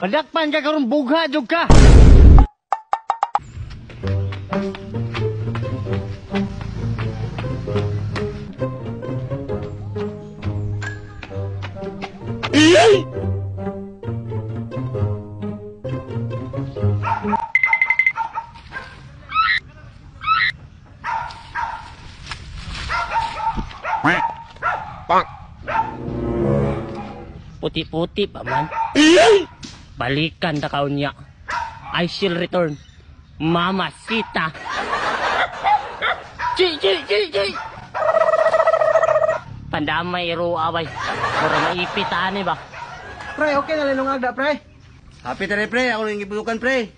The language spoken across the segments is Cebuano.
Padakpan ka karon bugha jud ka. Puti-puti pa man. Balikan ta kaon niya. I shall return. Mamacita. Chi chi chi chi. Pandamay ro away. Mura maipit ani ba. Pre, okay na lang agda, pre. Happy tare pre, ako nang gibutukan pre.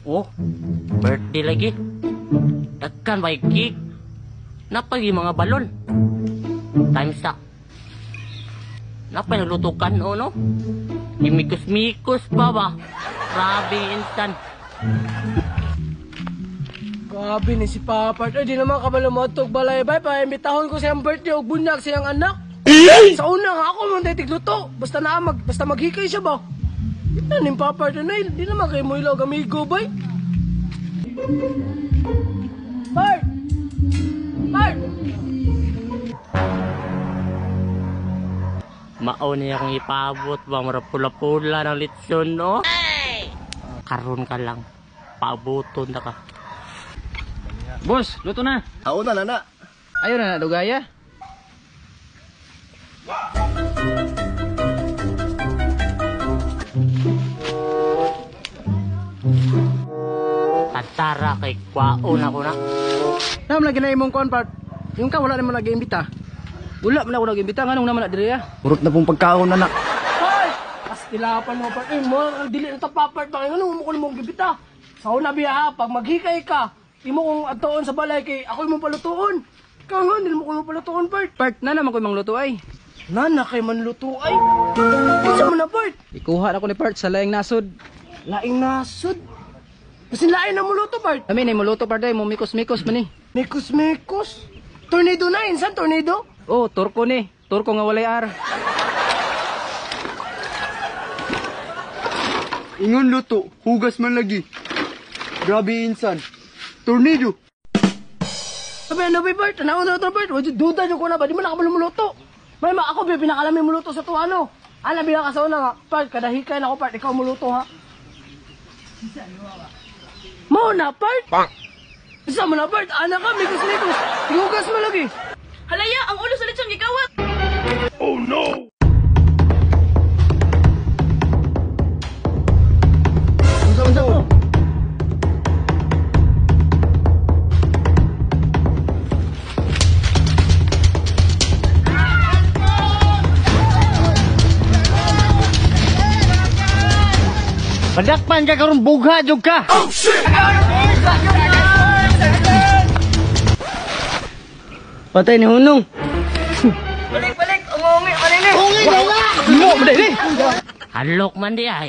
Oh, birthday lagi. Dagkan bay cake. Napagi mga balon. Times up. Napay naglutukan o no? Imikos-mikos pa ba? Grabe instant. Grabe ni si Papa. Ay, di naman kabalo mo atog balay bay. Paimbitahon ko siyang birthday o bunyag siyang anak. Sa una nga ako man tigluto. Basta na basta maghikay siya ba? Ito ni Papa na di naman kayo mo ilog amigo bay. Bart! Bart! Mao niya akong ipaabot ba? Mura pula-pula ng litson, no? Karon ka lang. Paaboton na ka. Boss, luto na. Ako na na. Ayaw na na, dugaya. Tantara kay kwaon ako na. Nam lagi na imong kuan part. Yung ka wala nimo nag-imbita. Wala man ako nag-imbita, nganong naman na diri ah. Urot na pong pagkaon na. Part! Pastilapan mo, Part. Eh, mo, dili na ta Part. Bakit ano mo ko mong gibita? Sa una biya ha, pag maghikay ka, imo kong atuon sa balay kay ako imong palutuon. Ikaw nga, dili mo ko imong palutuon, Part. Part na naman ko imong luto ay. Nana kay manluto ay. Kinsa mo na, Part? Ikuha na ko ni Part sa laing nasod. Laing nasod. Basin lain na mo luto, Part. Amin ay muluto part ay mo mikos-mikos man ni. Mekos-mekos. Tornado na, insan tornado. Oh, turko ni. Turko nga walay ar. Ingon luto, hugas man lagi. Grabe insan. Tornado. Sabi, ano ba, Bert? Ano na ito, Bert? Wala, duda nyo ko na ba? Di mo na muluto. May ma, ako, be, pinakalami muluto sa tuwa, ano? Ana, bilang ka sa una nga. Part, kadahikay na ako, Part. Ikaw muluto, ha? Mo na, Part? Isa mo na, Part. Ana ka, mikos-mikos. Tingugas mo lagi. Halaya, ang ulo sa lechon gikawat. Unsa unsa mo? Padakpan ka karon bugha jud ka. Oh shit. Patay ni Hunong. Balik, balik. Ungi-ungi, manini. Halok man di ay.